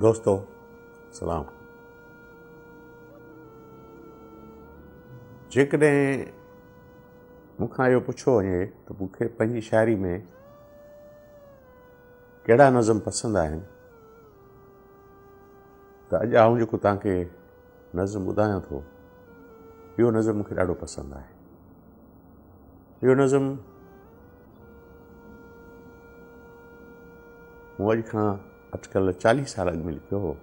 دوستو سلام. جيڪڏهن مون کان اهو پڇيو وڃي ته مون کي پنهنجي شاعري ۾ ڪهڙا نظم پسند آهن ته اڄ آئون جيڪو توهان کي نظم ٻڌايان ٿو اهو نظم مون کي ڏاڍو پسند آهي. اهو نظم مون اڄ کان اٽڪل 40 سال اڳ ۾ لکيو هو.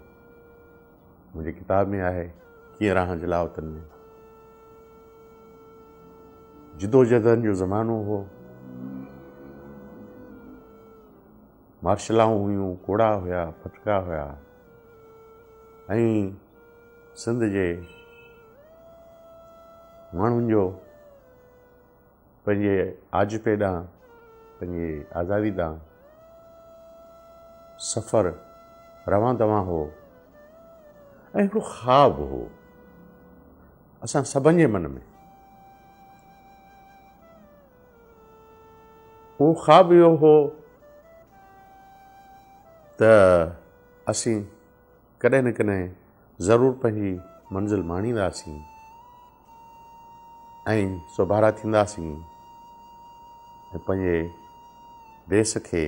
منهنجي ڪتاب ۾ آهي ڪيئن رهان جلاوطن ۾. جدوجهدن جو زمانو هو، مارشلائون هيون، ڪوڙا هيا، ڦٽڪا هيا ۽ سنڌ جي ماڻهن جو پنهنجي آجپي ڏانهن، پنهنجي آزادي ڏانهن سفر روان دوان هو ۽ هڪڙو خواب هو اسان سڀن جي من ۾. اهو خواب اهو هو ته اسين ڪڏهن نه ڪڏهن ضرور پنهنجي منزل ماڻينداسين ۽ سوڀارا ٿينداسين ۽ پنهنجي ديس کي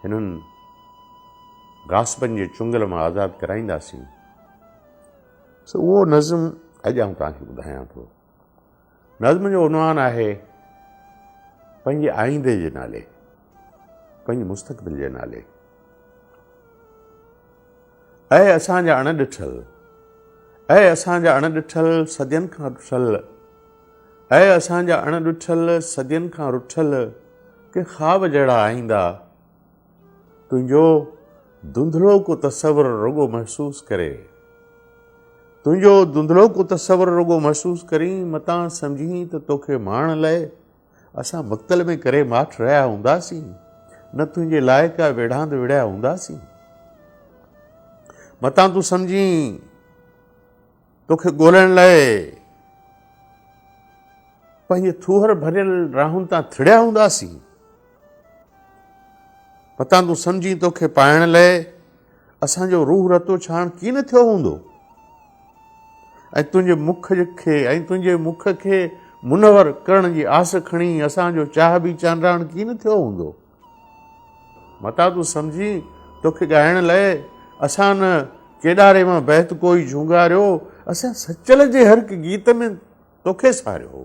هنن غاصبن جي چنگل مان آزاد ڪرائينداسين. سو اهو نظم اڄ آئون توهان کي ٻڌايان ٿو. نظم جو عنوان آهي پنهنجي آئيندي جي نالي، پنهنجي مستقبل جي نالي. اي اسان جا اڻ ڏٺل، اي اسان جا اڻ ڏٺل صدين کان رٺل، اي اسان جا اڻ ڏٺل صدين کان رٺل، ڪي خواب جهڙا آئيندا، تنهنجو ڌنڌلو ڪو تصور رڳو محسوس ڪري، تنهنجو ڌنڌلو ڪو تصور رڳو محسوس ڪرين، متان سمجهين ته توکي ماڻڻ لئه اسان مقتل ۾ ڪري ماٺ رهيا هونداسين، نه تنهنجي لاء ڪا ويڙهاند وڙهيا هونداسين. متان تون سمجهين توکي ڳولڻ لاء پنهنجي ٿوهر ڀريل راهن تان ٿڙيا هونداسين. متان تون سمجهين توکي پائڻ لاء اسان جو روح رتو ڇاڻ ڪيئن نه ٿيو هوندو ۽ تنهنجي مک کي ۽ تنهنجي مک کي منور ڪرڻ جي آس کڻي اسان جو چاهه به چانڊاڻ ڪيئن نه ٿيو هوندو. متان تون سمجهين توکي ڳائڻ لئه اسان نه ڪيڏاري مان بيت ڪوئي جهونگاريو، اسان سچل جي هر هڪ گيت ۾ توکي ساريو هو.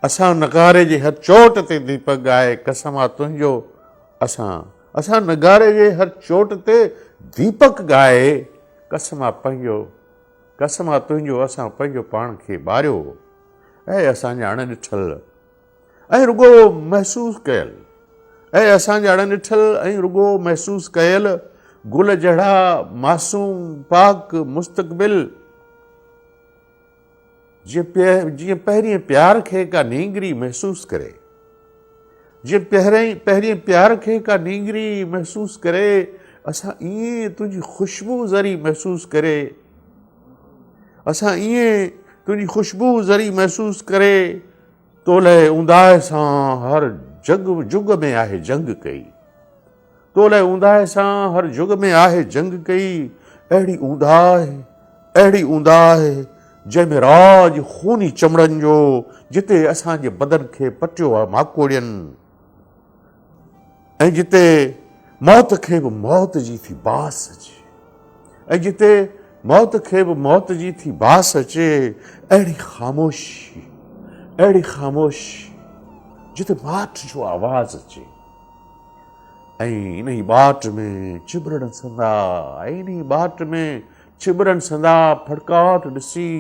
اسان نغاري جي هر چوٽ تي ديپڪ ڳائي قسم آ تنهنجو اسان اسان نغاري جي هر چوٽ تي ديپڪ ڳائي قسم آ پنهنجو قسم آ تنهنجو اسان پنهنجو پاڻ کي ٻاريو هو. اي اسان جا اڻ ڏٺل ۽ رڳو محسوس ڪيل اي اسان جا اڻ ڏٺل ۽ رڳو محسوس ڪيل گل جهڙا معصوم پاڪ مستقبل جيئن پهرين پيار کي ڪا نينگري محسوس ڪري، جيئن پهرين پيار کي ڪا نينگري محسوس ڪري، اسان ائين تنهنجي خوشبو ذري محسوس ڪري، اسان ائين تنهنجي خوشبو ذري محسوس ڪري، تو لئه اونداهه سان هر جڳ جڳ ۾ آهي جنگ ڪئي. تو لئه اونداهه سان هر جڳ ۾ آهي جنگ ڪئي، اهڙي اونداهه، اهڙي اونداهه، جنهن ۾ راڄ خوني چمڙن جو، جتي اسان جي بدن کي پٽيو آ ماڪوڙين ۽ جتي موت کي به موت جي ٿي باس اچي، ۽ جتي موت کي به موت جي ٿي باس اچي، اهڙي خاموشي، اهڙي خاموشي، جتي ماٺ جو آواز اچي. ۽ انهي ٻاٽ ۾ چٻرن سندا ۽ انهي ٻاٽ ۾ چٻرن سندا ڦڙڪاٽ ڏسي،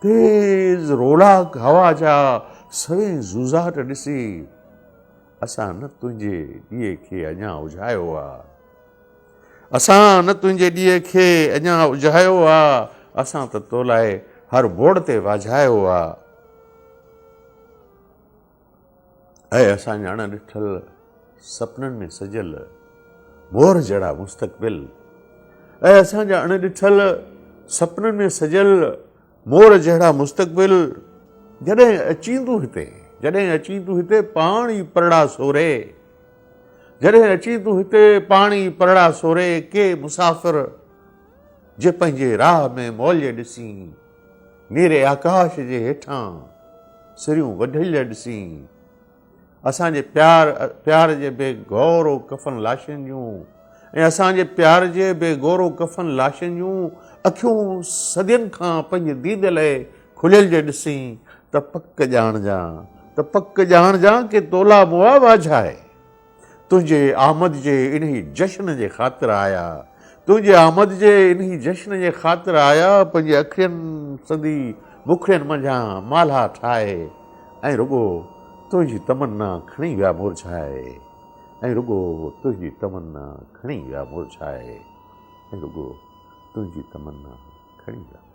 تيز رولاڪ هوا جا سوين زوزاٽ ڏسي، اسان نه تنهنجي ڏيئي کي اڃا اجهايو آ، اسان نه تنهنجي ڏيئي کي اڃا اجهايو آ، اسان ته تو لاء هر موڙ تي واجهايو آ. اي اسان جا اڻ ڏٺل سپنن ۾ سجيل مور جهڙا مستقبل، اي اسان جا اڻ ڏٺل سپنن ۾ سجيل مور جهڙا مستقبل، جڏهن اچين تون هتي، جڏهن اچين تون هتي پاڻ ئي پرڙا سوري، جڏهن اچين تون هتي پاڻي پرڙا سوري ڪي مسافر جي پنهنجي راهه ۾ مولي ڏسين، نيري آڪاش جي هيٺان سريون وڍيل ڏسين، اسان جي پيار پيار جي بي گور و ڪفن لاشن جون ۽ اسان جي پيار جي بي گور و ڪفن لاشن جون اکيون صدين کان پنهنجي ديد لئه کليل جي ڏسين ته پڪ ڄاڻجان ته پڪ ڄاڻجان ڪي تولا مئا واجهائي تنهنجي آمد جي انهي جشن جي خاطر آيا تنهنجي آمد جي انهي جشن جي خاطر آيا پنهنجي اکڙين سندي مکڙين منجهان مالها ٺاهي ۽ رڳو تنهنجي تمنا کڻي ويا مورجهائي ۽ رڳو تنهنجي تمنا کڻي ويا مورجهائي ۽ رڳو تنهنجي تمنا کڻي ويا.